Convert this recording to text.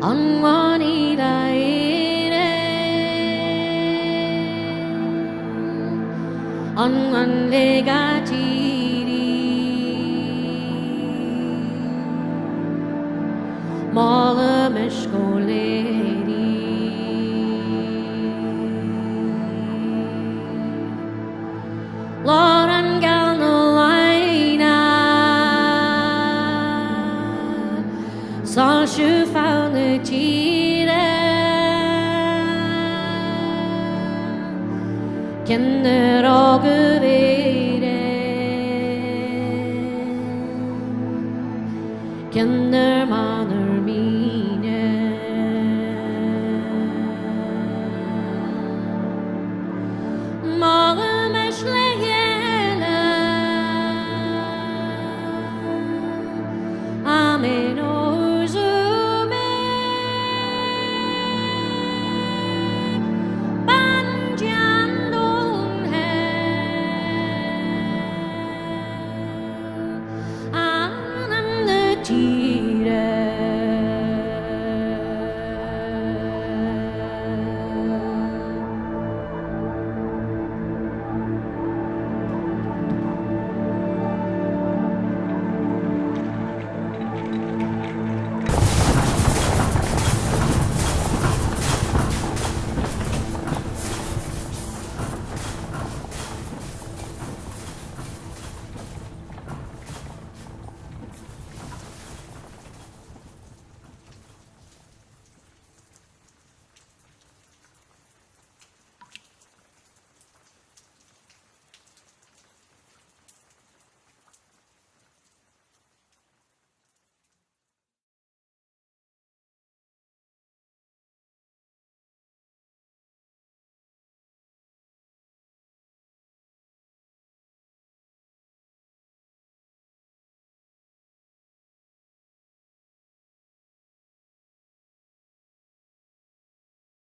Anwanida ire Anwan legatiri Mála meiscóléirí Lár an gal na laina Soilsiú feadh na tíre Cionn ar fhágadh Éire Cionn ar manar míne. Molaimis le chéile, Amen Ozume Bandiandonhe Anam na tíre.